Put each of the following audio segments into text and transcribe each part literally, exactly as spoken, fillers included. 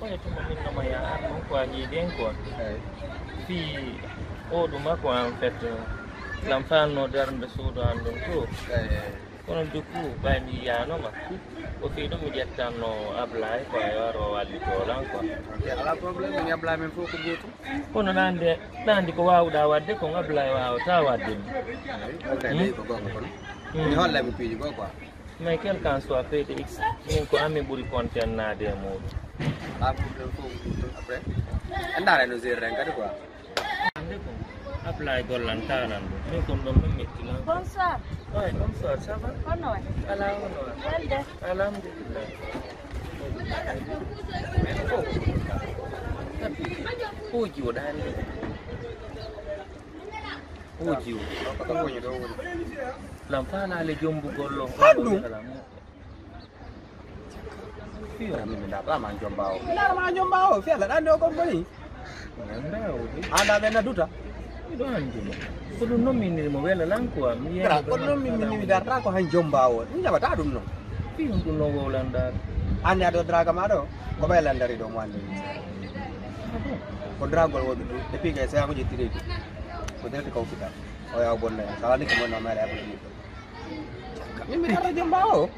E tuma min no ma ya ar non ko a hiiden ko. Eyi. Fii o ɗuma ko en fait. Lam fanno darnde suudu an ɗum to. Eyi, eyi. Kono du coup, ɓay mi yiyaanoma. Ko fii ɗum mi ƴettanno Ablaye ko e waro walli to lan quoi. Ok, alaa problème, min e Ablaye min fof ko gootum. Kono nande, nandi ko waawɗaa waɗde kon Ablaye waawata waɗde ɗum. Eyi, ok, hmm? Ɗum ko goonga kono. Hmm. Mi holla mi piiji goo quoi. Mais quel qu'en soit, P D X, min ko amin ɓuri kontennaade e muuɗum. Alaa problème fof ko ɗum après. En ndaara no géreren kadi quoi. Hannde ko Ablaye gollan taalan ɗum. Min kon ɗon ɗum mettinan. Bonsoir. Oui, bonsoir, ça va? Kono waɗi? Alaa hono waɗi. Welde. Alhamdulillah. O jiwo ɗaani. O jiwo. Ko ɗum woni ɗo woni. Lam faalaale jombugol lo. Haɗum. Fiyo. Min mi ndaarata ma jombaawo. Mi ndaara ma jombaawo. Fiya la ɗande o kon boni. Ndawo de. Anda ɓe na duta. Miɗo anndi mo. Ko ɗum noon min niri mo wela lan quoi. Mi yeeyi ko ɗum noon min mi darata ko han jombaawo. Min jaɓata ɗum noon. Fiyo ɗum noon wowlandaade. Anndi aɗo draga ma ɗo. Ko ɓay landari ɗo mo anndi. Ko dragol woɗɗo ɗum. Depuis que c'est un petit. Ko direct ko fital. O yaw bonna. Sala ni ko mon no mere abonné. Min mi darata jombaawo.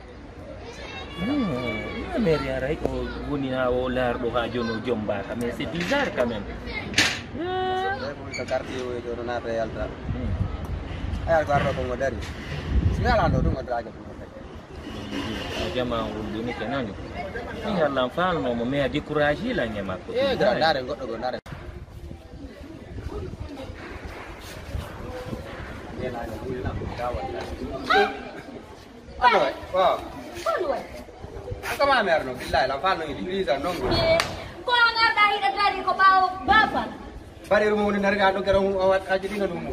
Non, non, mairie aray o woni ha o laarɗo ha jooni o jombaaka, mais c'est bizarre quand même. Ko quartier o ɗo naata e yalta. Hmm. A yalta arɗo ko ngo dari. Si yalano ɗum o draga ɗum o jama ngol ɗum ke nani. Ni Allah falno mo me a découragé la ngema ko. Eh, dare goɗɗo go dare. Allo, waaw. Allo, waay. Ko kama mi arno, billahi, la fal no idi, please, non. Ye, ko an arɗa hiɗa dari ko ɓaawo baafal. Bare rumo woni narga ɗo gero o wat aji ɗi no ɗum mo.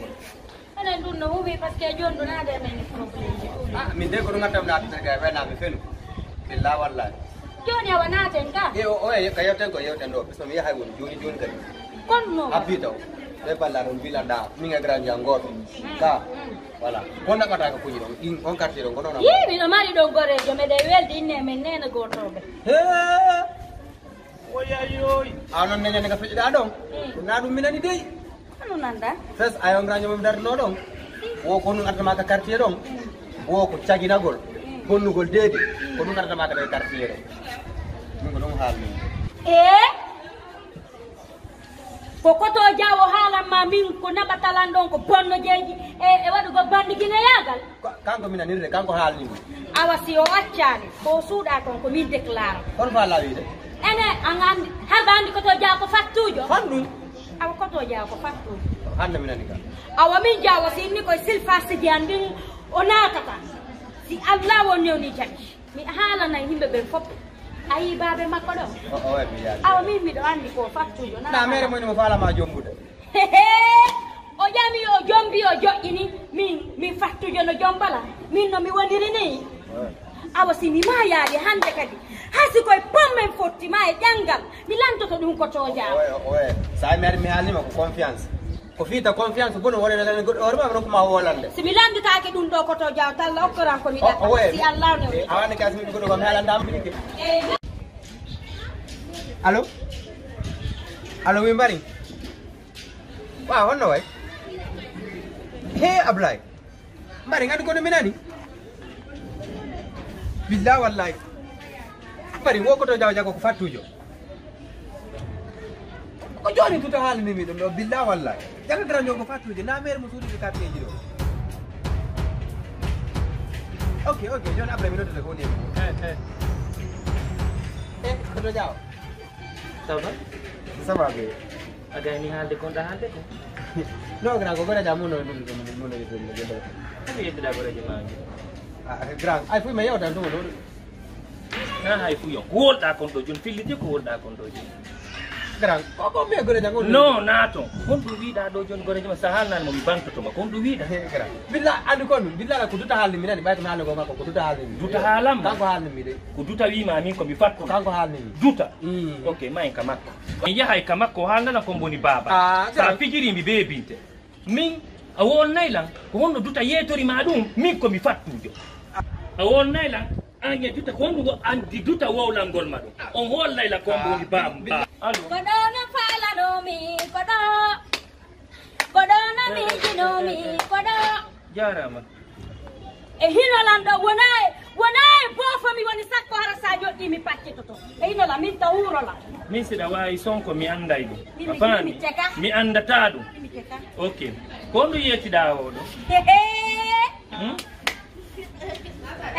Enen ɗum no huuɓi parce que jooni ɗum naade men problème ji ɗum. Ah, min de ko ɗum ngattam naade narga wena mi fenu. Billahi wallahi. Jooni awa naaten ka? E o, o e ka yewten ko yewten ɗo, parce que mi yahay woni jooni jooni kadi. Kono no. Abbi taw. Ɓe balla ɗum bilaɗa, min e grand jangooɓe. Mm. Ka. Mm. Voilà. Ko naɓata ko kuñi ɗon, in, on quartier ɗon, ko noon. Yii, miɗo mari ɗon goreejo, meɗen weldi inne men neene gootooɓe. Hee! Oyayoy! A noon neñande ka feƴƴuɗaa ɗon? Mm. Ko naa ɗum minani dey. Kono nanda? Fes, a yongra ñoom darno ɗon. Mm. Wo ko nun artama ka quartier ɗon. Mm. Wo ko caginagol, mm, bonnugol deedi. Mm. Ko nun artama ka ɗo e quartier ɗon. Min ko ɗum haalmi. Eh? Ko koto jaawo haalan ma min ko naɓatalan ɗon ko bonno jeeji e, e waɗugol bandi gine yaagal. Ko, kanko mi nanirde, kanko haalni mi. Awa si o accaani, ko o suuɗa kon ko min déclara. Kono fa laawiide? Ene, an andi, haba andi koto jaawo ko fattuujo? Fan ɗum? Awa koto jaawo ko fattuujo. Hannde mi nani ka. Awa min jaawo si inni koye silfa sijiyan ndin o naatata. Si Allah won newni jagi. Mi haalanay yimɓe ɓen fof. A yii baabe makko ɗo? O, o, mi yaali. Awa min miɗo anndi ko fattujo na. Na mere mo ni mo faala ma jombude. O ƴami o jombi o joƴƴini. Min, min fattujo no jombala. Min no mi woniri ni. Eh. Awa si mi ma yaali hannde kadi. Hasi koye pommen fotti ma e ƴanngal. Mi lantoto ɗum ko toja. O, o, o, sa mi ari mi haalnima ko confiance. Ko fii ta confiance bono wonana tan goɗɗo hoore ma ko ma wolande. Si mi landitaake ɗum ɗo koto jaw talla okkoran ko mi ɗaɓɓa. O, o, si Allah ne. E, a wani kasi mi goɗɗo ko mi haalanda am. Allo? Allo, wi mbari. Wa honno way? He Ablaye. Mbari ngandi kono mi nani. Billahi wallahi. Mbari wo koto jaw jago ko fattujo. Ko jooni tuta haalani mi ɗum ɗo, billa walla. Jagga dara ñoo ko fattude, na mere mo suudude quartier ji ɗo. Ok, ok, jooni après mi noddata ko woni e mum. Eh, eh. Eh, ko to jaaw. Ça va? Ça va bien. A gayni haalde kon ɗa haalde ko? No, grand, ko gona jam mun no, mun no, mun no, mun no, mun no, mun no. Hami yedduɗa goreejo ma ngi. Ah, grand, ay fuy ma yewtan ɗum ɗo. Na hay fu yo ko wolɗa kon ɗo joni, filliti ko wolɗa kon ɗo joni. Grand, ko, ko mbiya goreejo an on? Non, na ton. Kon ɗum wiɗa ɗo joni goreejo ma, sa haalnani mo mi bantoto ma, kon ɗum wiɗa. He, grand. Billa, andi kon, billa ko duta haalni mi nani, ɓay ko mi haalni ko makko, ko duta haalni mi. Duta haalan ma? Kanko haalni mi de. Ko duta wima min ko mi fatto. Kanko haalni mi. Duta? Mm. Ok, ma en ka makko. Mi yahay ka makko, haalnana kon boni baaba. Ah, sa grand. Fijiri mi bebinte. Min, a wonnay lan, ko honno duta yeetori ma ɗum, min ko mi fattujo. A wonnay lan. An e duta ko honɗum o andi duta wowlangol ma ɗo. On hollay la kombo woni bam ba. Allo. Ko ɗo no faalanomi, ko ɗo. Ko ɗo no miijinomi, ko ɗo. Jaaraama. E hino lan ɗo wonaa e, wonaa e boofo mi woni sakko hara sa joɗɗi mi paccitoto. E hino lan min taw wuro lan. Min siɗa waawi sonko mi anday ɗum. Min A mi, faami? Min mi teka. Mi andataa ɗum. Min mi teka. Ok. Ko honɗum yeetiɗaa o ɗo? Hehe. Hmm?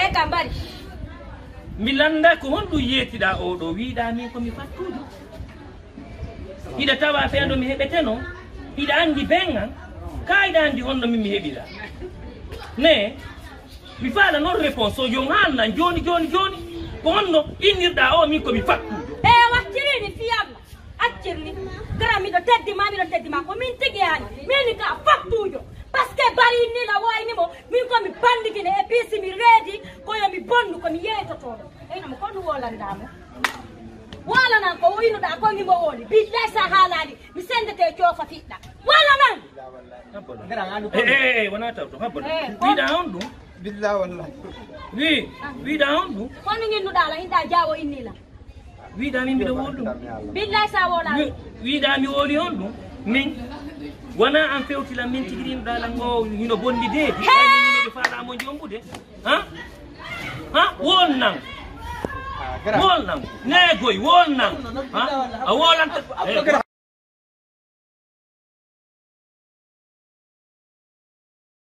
E ka mbari. Mi lannda ko honɗum yeetiɗaa o ɗo, wiiɗaa min ko mi fattuujo. Hiɗa tawa fewndo mi heɓeteno. Hiɗa anndi ben an. Ka hiɗa anndi honno min mi heɓira. Ne, mi faala non réponse o, yo haalnan jooni, jooni, jooni. Ko honno innirɗaa o min ko mi fattuujo? E wattirini fii Alla. Accirni. Gara miɗo teddi ma, miɗo teddi ma. Ko min tigi ani. Min ka fattuujo. Parce que bari inni la woyni mo. Min ko mi bandikine e pisi mi reedi. Ko yo mi bondu, ko mi yeeytotooɗo. Eyno mo, ko ɗum wolanɗaa mo? Wolanan ko woynuɗaa ko mi mo woni. Billahi sa haalaali, mi senndete coofa fiɗɗa. Wolanan! Eh, eh, eh, wona taw to, habbo. Eh, ko wiɗa on ɗum? Billah wallahi. Wi, wiɗa on ɗum? Kono nginnuɗaa la, inɗa jaawo inni la. Wiɗa min mbiɗa won ɗum? Billahi sa wolaali. Wi, wiɗa mi woli on ɗum? Min, wona an fewti lan min tigi rinɗa lan ngo hino bondi de. Hey! Ay, min mi faala mo jombude. Ha? Ha? Wol nan. Wol nan. Negoy, wol nan. Ha? A wolanta. Eh,